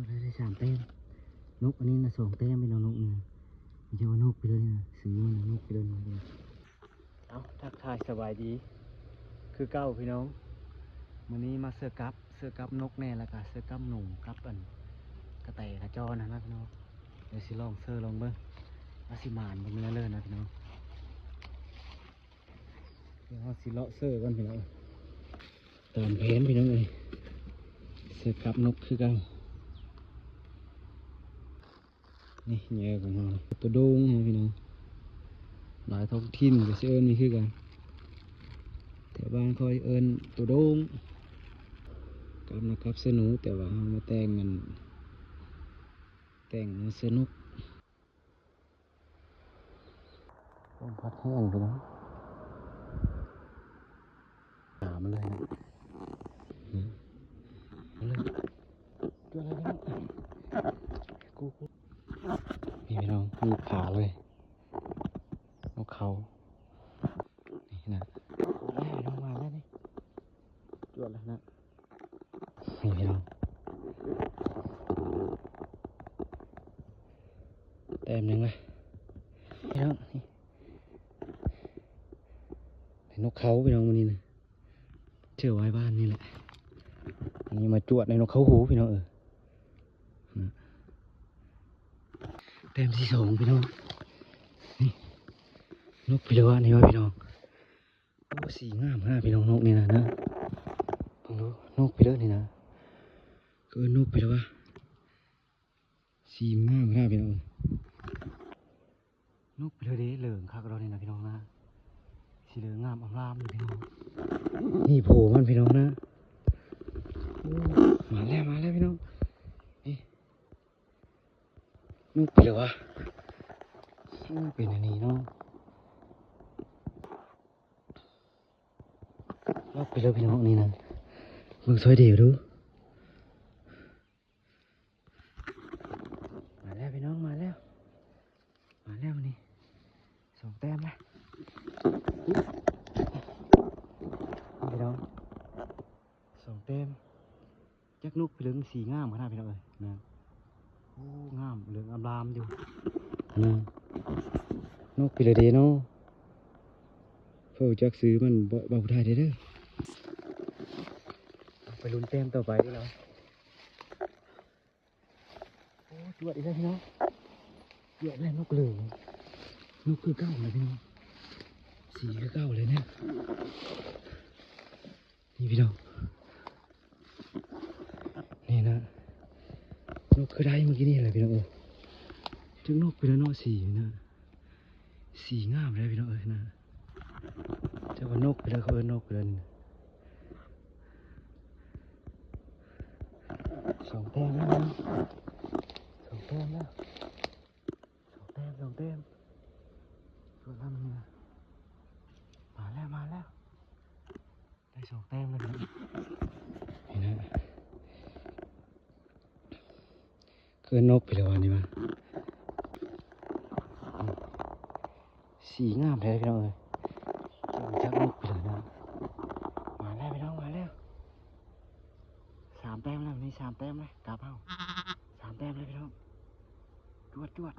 ໄດ້ສາມແຕ້ມ. ນົກອັນນີ້ນະສອງແຕ້ມພີ່ນ້ອງ. ນົກນີ້ນະ ບໍ່ໃຊ່ວ່ານົກໄປເລີຍນະ ຊື່ມັນນົກໄປເລີຍນະ. ເອົ້າ ທັກທາຍສະບາຍດີຄືເກົ່າພີ່ນ້ອງ. ມື້ນີ້ມາເຊີກັບ ເຊີກັບນົກແດ່ ແລ້ວກະເຊີກັບໜູກັບອັນກະແຕກະຈອນຫັ້ນນະພີ່ນ້ອງ. ດຽວຊິລອງເຊີລອງເບິ່ງວ່າຊິໝານບໍ່ແມ່ນເລີຍນະພີ່ນ້ອງ. ດຽວເຮົາຊິເລາະເຊີກ່ອນພີ່ນ້ອງ. ຕາມແຜນພີ່ນ້ອງເອີຍ ເຊີກັບນົກຄືເກົ່າ. ນີ້ເຫຍື່ອຂອງເຮົາ ໂຕໂດ່ງເນາະພີ່ນ້ອງ. ຫຼາຍທ້ອງຖິ່ນກໍຊິເອີ້ນນີ້ຄືກັນ ແຖວບ້ານຂ້ອຍເອີ້ນໂຕໂດ່ງ. ກັບນະ ກັບເຊີໜູ ແຕ່ວ່າເຮົາມາແຕ່ງອັນ ແຕ່ງເອົາເຊີນົກ. ລົມພັດແຮງພີ່ນ້ອງ. ຫາມາເລີຍນະ ມາເລີຍ ຈວດເລີຍພີ່ນ້ອງ. ກູ ກູ ນີ້ພີ່ນ້ອງ ມີຂາເລີຍ ນົກເຂົາ ນີ້ນະ. ມາແລ້ວພີ່ນ້ອງ ມາແລ້ວນີ້ ຈວດແລ້ວນະ. ນີ້ພີ່ນ້ອງ ແຕ້ມໜຶ່ງລະພີ່ນ້ອງ. ນີ້ ໄດ້ນົກເຂົາພີ່ນ້ອງມື້ນີ້ນະ ເຈີໄວ້ບ້ານນີ້ແຫຼະ. ອັນນີ້ມາຈວດໄດ້ນົກເຂົາຫູພີ່ນ້ອງເອີຍ. ແຕ້ມທີສອງພີ່ນ້ອງ. ນີ້ ນົກພິລະວະນີ້ວ່າພີ່ນ້ອງ. ໂອ້ ສີງາມຂະໜາດພີ່ນ້ອງ ນົກນີ້ນະ ນະ ເບິ່ງດູ ນົກພິລະນີ້ນະ ເອີ້ນນົກພິລະວະ. ສີງາມຂະໜາດພີ່ນ້ອງ ນົກພິລະເດ ເຫຼືອງຄັກດອກນີ້ນະພີ່ນ້ອງນະ. ສີເຫຼືອງງາມອຳລາມຢູ່ພີ່ນ້ອງ. ນີ້ໂພມັນພີ່ນ້ອງນະ. ໂອ້ ມາແລ້ວ ມາແລ້ວພີ່ນ້ອງ. ນີ້ ນົກໄປແລ້ວວະ. ໂອ້ ເປັນອັນນີ້ເນາະ ລັອກໄປເລີຍພີ່ນ້ອງນີ້ນະ. ເບິ່ງຊ່ອຍເດວດູ. ມາແລ້ວພີ່ນ້ອງ ມາແລ້ວ ມາແລ້ວນີ້ ສອງແຕ້ມລະພີ່ນ້ອງ ສອງແຕ້ມ. ຈັກນົກພີ່ເຫຼືອງ ສີງາມຂະໜາດພີ່ນ້ອງເອີຍນະ. ໂອ້ ງາມເຫຼືອງອຳລາມຢູ່ນະ. ນົກພິລະເດເນາະ ເຂົາຈັກຊື່ມັນບໍ່ ເວົ້າໄທເດີ້. ໄປລຸ້ນແຕ້ມຕໍ່ໄປພີ່ນ້ອງ. ໂອ້ ຈວດອີກແລ້ວພີ່ນ້ອງ ຈວດແລ້ວ. ນົກເຫຼືອງ ນົກຄືເກົ່າເລີຍພີ່ນ້ອງ ສີຄືເກົ່າເລີຍນະ. ນີ້ພີ່ນ້ອງ ນີ້ນະ ນົກຄືໄດ້ມື້ກີ້ນີ້ແຫຼະພີ່ນ້ອງເອີຍ. ຈັກນົກພີ່ນ້ອງເນາະ ສີນະ ສີງາມເລີຍພີ່ນ້ອງເອີຍນະ. ຈັກວ່ານົກໄປເລີຍ ເຂົາເອີ້ນນົກໄປເລີຍນີ້. ສອງແຕ້ມແລ້ວພີ່ນ້ອງ ສອງແຕ້ມແລ້ວ ສອງແຕ້ມ ສອງແຕ້ມ. ສ່ວນລຳນີ້ນະ ມາແລ້ວ ມາແລ້ວ. ໄດ້ສອງແຕ້ມແລ້ວພີ່ນ້ອງ ນີ້ນະ. ຄືນົກໄປແລ້ວວະນີ້ວະ. ສີງາມແທ້ພີ່ນ້ອງເອີຍ ຈັກນົກໄປເລີຍນະ. ມາແລ້ວພີ່ນ້ອງ ມາແລ້ວ. ສາມແຕ້ມແລ້ວນີ້ ສາມແຕ້ມແລ້ວ ກັບເຮົາ ສາມແຕ້ມແລ້ວພີ່ນ້ອງ. ຈວດ ຈວດ.